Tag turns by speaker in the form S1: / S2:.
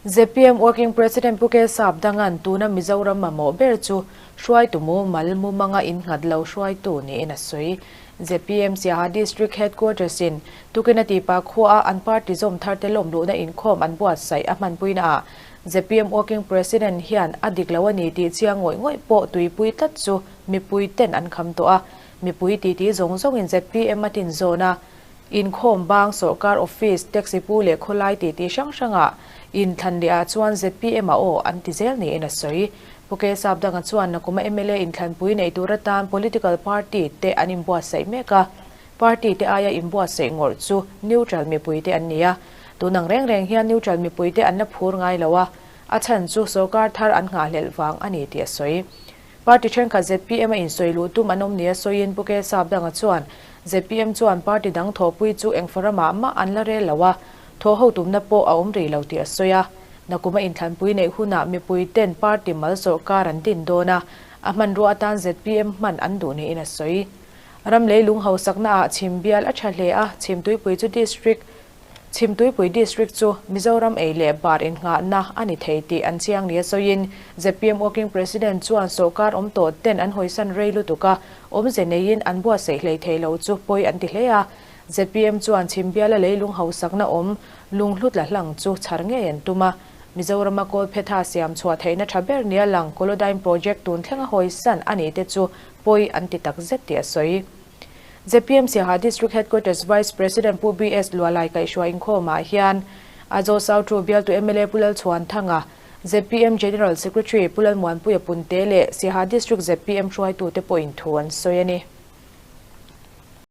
S1: ZPM Working President Pu K Sapdanga'n tuna Mizoram mamawh ber chu hruaitu mumal mumanga innghat lo hruaitu niin a sawi. ZPM Siaha District Headquarters in tukin a tipa khuaa an party zawm tharte lawmluhna inkhawm an buatsaih a hmanpuina ah ZPM Working President hian a dik lo a ni tih chiang ngawih ngawih pawh tuipui tlat chu mipui ten an kham tawh a, mipui titi zawng zawngin ZPM a tinzawn a, inkhawm bang sawrkar office, taxi pu leh khawlai titi hrang hrangah inthlan leh ah chuan ZPM a aw an ti zel niin a sawi. Pu K Sapdanga chuan nakuma mla inthlanpui neih tur atan political party te an inbuatsaih mek a, Party te aia inbuatsaih ngawrh chu neutral mipui te an ni a, tun ang reng reng hian neutral mipui te an la phur ngai lo a, a chhan chu sawrkar thar an nghahhlelh vang a ni tih a sawi. Party thenkhat zpm a insawi luh tum an awm nia sawiin Pu K Sapdanga chuan zpm chuan party dang thawhpui chu eng forum-ah mah an la rel lo a, thawh ho tumna pawh a awm rih lo tih a sawi a. Nakuma inthlanpui neih hunah mipui ten party mal sawrkar an din dawn a, a hmanrua atan zpm hman an duh niin a sawi. Ram leilung hausakna ah chhim bial a tha hle a, Chhimtuipui chu District Chhimtuipui District chu Mizoram ei leh bar innghahna a ni thei tih an chiang nia sawiin zpm Working President chuan sawrkar awm tawh ten an hawisan rei lutuk a, awmze neiin an buatsaih hlei thei lo chu pawi an ti hle a. Zpm chuan chhim biala leilung hausakna awm lunghlu tla hlang chu chhar ngei an tum a, Mizorama Kawlphetha siam chhuah theihna tha ber nia lang Kolodyne Project tun thlenga hawisan a ni te chu pawi an ti tak zet tih a sawi. Zpm Siaha District Headquarters Vice President Pu BS Lualai kaihhruai inkhawmah hian Aizawl South Ru bialtu mla Pu Lalchhuanthanga, zpm General Secretary Pu Lalmuanpuia Punte leh Siaha District zpm hruaitute pawhin thu an sawi a ni.